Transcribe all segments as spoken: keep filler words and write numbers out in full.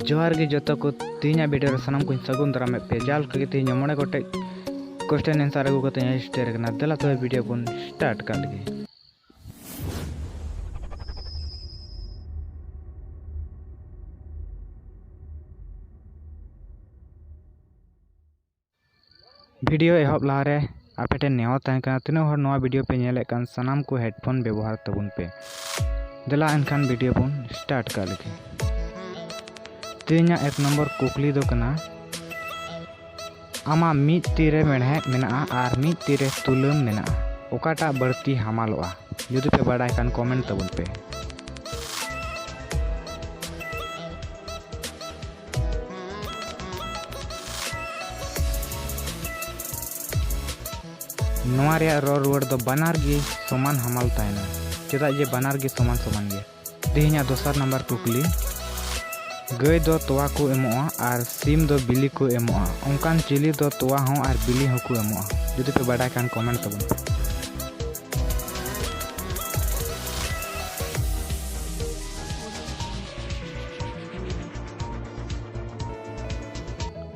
ᱡᱚᱦᱟᱨ ᱜᱮ ᱡᱚᱛᱚ ᱠᱚ, ᱛᱮᱦᱮᱧᱟᱜ video ᱨᱮ ᱥᱟᱱᱟᱢ ᱠᱚᱧ ᱥᱟᱹᱜᱩᱱ ᱫᱟᱨᱟᱢᱮᱫ ᱯᱮᱭᱟ᱾ ᱡᱟᱦᱟᱸ ᱞᱮᱠᱟ ᱜᱮ ᱛᱮᱦᱮᱧ ᱢᱚᱬᱮ ᱜᱚᱴᱮᱡ question answer ᱟᱹᱜᱩ ᱠᱟᱛᱮᱧ ᱦᱟᱹᱡᱤᱨ ᱥᱮᱴᱮᱨ ᱟᱠᱟᱱᱟ᱾ ᱫᱮᱞᱟ ᱛᱚᱵᱮ video ᱵᱚᱱ start ᱠᱟᱜ ᱞᱮᱜᱮ᱾ Video ᱮᱦᱚᱵ ᱞᱟᱦᱟᱨᱮ ᱟᱯᱮ ᱴᱷᱮᱱ ᱱᱮᱦᱚᱨ ᱛᱟᱦᱮᱱ ᱠᱟᱱᱟ, ᱛᱤᱱᱟᱹᱜ ᱦᱚᱲ ᱱᱚᱣᱟ video ᱯᱮ ᱧᱮᱞᱮᱫ ᱠᱟᱱ, ᱥᱟᱱᱟᱢ ᱠᱚ headphone ᱵᱮᱵᱚᱦᱟᱨ ᱛᱟᱵᱚᱱ ᱯᱮ᱾ ᱫᱮᱞᱟ ᱮᱱᱠᱷᱟᱱ video ᱵᱚᱱ start ᱠᱟᱜ ᱞᱮᱜᱮ᱾ ᱛᱮᱦᱮᱧᱟᱜ ᱮᱠ ᱱᱚᱢᱵᱚᱨ ᱠᱩᱠᱞᱤ ᱫᱚ ᱠᱟᱱᱟ, ᱟᱢᱟᱜ ᱢᱤᱫ ᱛᱤ ᱨᱮ ᱢᱮᱲᱦᱮᱫ ᱢᱮᱱᱟᱜᱼᱟ ᱟᱨ ᱢᱤᱫ ᱛᱤ ᱨᱮ ᱛᱩᱞᱟᱹᱢ ᱢᱮᱱᱟᱜᱼᱟ, ᱚᱠᱟᱴᱟᱜ ᱵᱟᱹᱲᱛᱤ ᱦᱟᱢᱟᱞᱚᱜᱼᱟ? ᱡᱩᱫᱤ ᱯᱮ ᱵᱟᱰᱟᱭ ᱠᱷᱟᱱ comment ᱛᱟᱵᱚᱱ ᱯᱮ᱾ ᱱᱚᱣᱟ ᱨᱮᱭᱟᱜ ᱨᱚᱲ ᱨᱩᱣᱟᱹᱲ ᱫᱚ ᱵᱟᱱᱟᱨ ᱜᱮ ᱥᱚᱢᱟᱱ ᱦᱟᱢᱟᱞ ᱛᱟᱦᱮᱱᱟ, ᱪᱮᱫᱟᱜ ᱡᱮ ᱵᱟᱱᱟᱨ ᱜᱮ ᱥᱚᱢᱟᱱ ᱥᱚᱢᱟᱱ ᱜᱮᱭᱟ᱾ ᱛᱮᱦᱮᱧᱟᱜ ᱫᱚᱥᱟᱨ ᱱᱟᱢᱵᱟᱨ ᱠᱩᱠᱞᱤ, ᱜᱟᱹᱭ ᱫᱚ ᱛᱚᱣᱟ ᱠᱚ ᱮᱢᱚᱜᱼᱟ ᱟᱨ ᱥᱤᱢ ᱫᱚ ᱵᱤᱞᱤ ᱠᱚ ᱮᱢᱚᱜᱼᱟ, ᱚᱱᱠᱟᱱ ᱪᱤᱞᱤ ᱫᱚ ᱛᱚᱣᱟ ᱦᱚᱸ ᱟᱨ ᱵᱤᱞᱤ ᱦᱚᱸᱠᱚ ᱮᱢᱚᱜᱼᱟ? ᱡᱩᱫᱤ ᱯᱮ ᱵᱟᱰᱟᱭ ᱠᱷᱟᱱ comment ᱛᱟᱵᱚᱱ ᱯᱮ᱾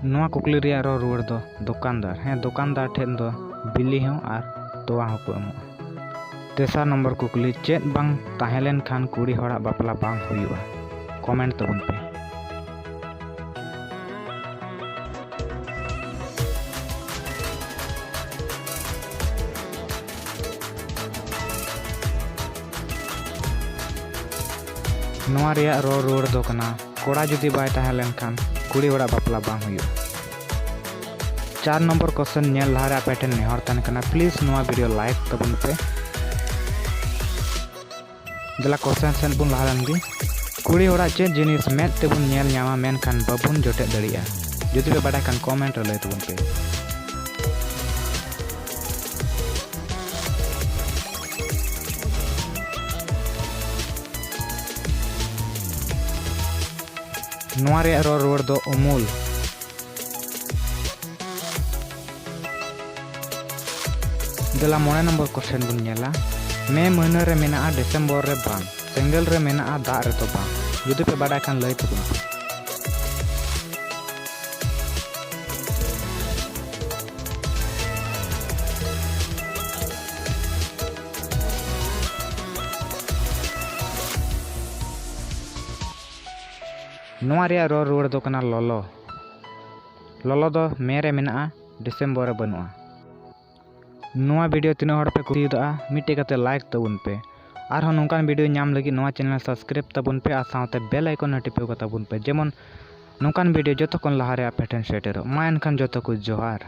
ᱱᱚᱣᱟ ᱠᱩᱠᱞᱤ ᱨᱮᱭᱟᱜ ᱨᱚᱲ ᱨᱩᱣᱟᱹᱲ ᱫᱚ ᱫᱚᱠᱟᱱᱫᱟᱨ᱾ ᱦᱮᱸ, ᱫᱚᱠᱟᱱᱫᱟᱨ ᱴᱷᱮᱱ ᱫᱚ ᱵᱤᱞᱤ ᱦᱚᱸ ᱟᱨ ᱛᱚᱣᱟ ᱦᱚᱸᱠᱚ ᱮᱢᱚᱜᱼᱟ᱾ ᱛᱮᱥᱟᱨ ᱱᱚᱢᱵᱚᱨ ᱠᱩᱠᱞᱤ, ᱪᱮᱫ ᱵᱟᱝ ᱛᱟᱦᱮᱸ ᱞᱮᱱ ᱠᱷᱟᱱ ᱠᱩᱲᱤ ᱦᱚᱲᱟᱜ ᱵᱟᱯᱞᱟ ᱵᱟᱝ ᱦᱩᱭᱩᱜᱼᱟ? comment ᱛᱟᱵᱚᱱ ᱯᱮ᱾ ᱱᱚᱣᱟ ᱨᱮᱭᱟᱜ ᱨᱚᱲ ᱨᱩᱣᱟᱹᱲ ᱫᱚ ᱠᱟᱱᱟ, ᱠᱚᱲᱟ ᱡᱩᱫᱤ ᱵᱟᱭ ᱛᱟᱦᱮᱸ ᱞᱮᱱᱠᱷᱟᱱ ᱠᱩᱲᱤ ᱚᱲᱟᱜ ᱵᱟᱯᱞᱟ ᱵᱟᱝ ᱦᱩᱭᱩᱜᱼᱟ᱾ ᱪᱟᱨ ᱱᱚᱢᱵᱚᱨ question ᱧᱮᱞ ᱞᱟᱦᱟᱨᱮ ᱟᱯᱮ ᱴᱷᱮᱱ ᱱᱮᱦᱚᱨ ᱛᱟᱦᱮᱱ ᱠᱟᱱᱟ, please ᱱᱚᱣᱟ video like ᱛᱟᱵᱚᱱ ᱯᱮ᱾ ᱫᱮᱞᱟ question ᱥᱮᱫ ᱵᱚᱱ ᱞᱟᱦᱟ ᱞᱮᱱ ᱜᱮ᱾ ᱠᱩᱲᱤ ᱦᱚᱲᱟᱜ ᱪᱮᱫ ᱡᱤᱱᱤᱥ ᱢᱮᱫ ᱛᱮᱵᱚᱱ ᱧᱮᱞ ᱧᱟᱢᱟ ᱢᱮᱱᱠᱷᱟᱱ ᱵᱟᱵᱚᱱ ᱡᱚᱴᱮᱫ ᱫᱟᱲᱮᱭᱟᱜᱼᱟ? ᱡᱩᱫᱤ ᱯᱮ ᱵᱟᱰᱟᱭ ᱠᱷᱟᱱ comment ᱨᱮ ᱞᱟᱹᱭ ᱛᱟᱵᱚᱱ ᱯᱮ᱾ ᱱᱚᱣᱟ ᱨᱮᱭᱟᱜ ᱨᱚᱲ ᱨᱩᱣᱟᱹᱲ ᱫᱚ ᱩᱢᱩᱞ᱾ ᱫᱮᱞᱟ ᱢᱚᱬᱮ ᱱᱚᱢᱵᱚᱨ question ᱵᱚᱱ ᱧᱮᱞᱟ᱾ ᱢᱮ ᱢᱟᱹᱦᱱᱟᱹ ᱨᱮ ᱢᱮᱱᱟᱜᱼᱟ, ᱰᱤᱥᱮᱢᱵᱚᱨ ᱨᱮ ᱵᱟᱝ᱾ ᱥᱮᱸᱜᱮᱞ ᱨᱮ ᱢᱮᱱᱟᱜᱼᱟ, ᱫᱟᱜ ᱨᱮᱫᱚ ᱵᱟᱝ᱾ ᱡᱩᱫᱤ ᱯᱮ ᱵᱟᱰᱟᱭ ᱠᱷᱟᱱ ᱞᱟᱹᱭ ᱛᱟᱵᱚᱱ ᱯᱮ᱾ ᱱᱚᱣᱟ ᱨᱮᱭᱟᱜ ᱨᱚᱲ ᱨᱩᱣᱟᱹᱲ ᱫᱚ ᱠᱟᱱᱟ ᱞᱚᱞᱚ᱾ ᱞᱚᱞᱚ ᱫᱚ ᱢᱮ ᱨᱮ ᱢᱮᱱᱟᱜᱼᱟ, ᱰᱤᱥᱮᱢᱵᱚᱨ ᱨᱮ ᱵᱟᱹᱱᱩᱜᱼᱟ᱾ ᱱᱚᱣᱟ ᱵᱷᱤᱰᱤᱭᱳ ᱛᱤᱱᱟᱹᱜ ᱦᱚᱲ ᱯᱮ ᱠᱩᱥᱤᱭᱟᱫᱟ, ᱢᱤᱫᱴᱮᱡ ᱠᱟᱛᱮ ᱞᱟᱭᱤᱠ ᱛᱟᱵᱚᱱ ᱯᱮ᱾ ᱟᱨᱦᱚᱸ ᱱᱚᱝᱠᱟᱱ ᱵᱷᱤᱰᱤᱭᱳ ᱧᱟᱢ ᱞᱟᱹᱜᱤᱫ ᱱᱚᱣᱟ ᱪᱮᱱᱮᱞ ᱥᱟᱵᱥᱠᱨᱟᱭᱤᱵ ᱛᱟᱵᱚᱱ ᱯᱮ ᱟᱨ ᱥᱟᱶᱛᱮ ᱵᱮᱞ ᱟᱭᱠᱚᱱ ᱱᱳᱴᱤᱯᱷᱟᱭ ᱠᱟᱛᱟ ᱵᱚᱱ ᱯᱮ, ᱡᱮᱢᱚᱱ ᱱᱚᱝᱠᱟᱱ ᱵᱷᱤᱰᱤᱭᱳ ᱡᱚᱛᱚ ᱠᱷᱚᱱ ᱞᱟᱦᱟᱨᱮ ᱟᱯᱮ ᱴᱷᱮᱱ ᱥᱮᱴᱮᱨᱚᱜ ᱢᱟ᱾ ᱮᱱᱠᱷᱟᱱ ᱡᱚᱛᱚ ᱠᱚ ᱡᱚᱦᱟᱨ᱾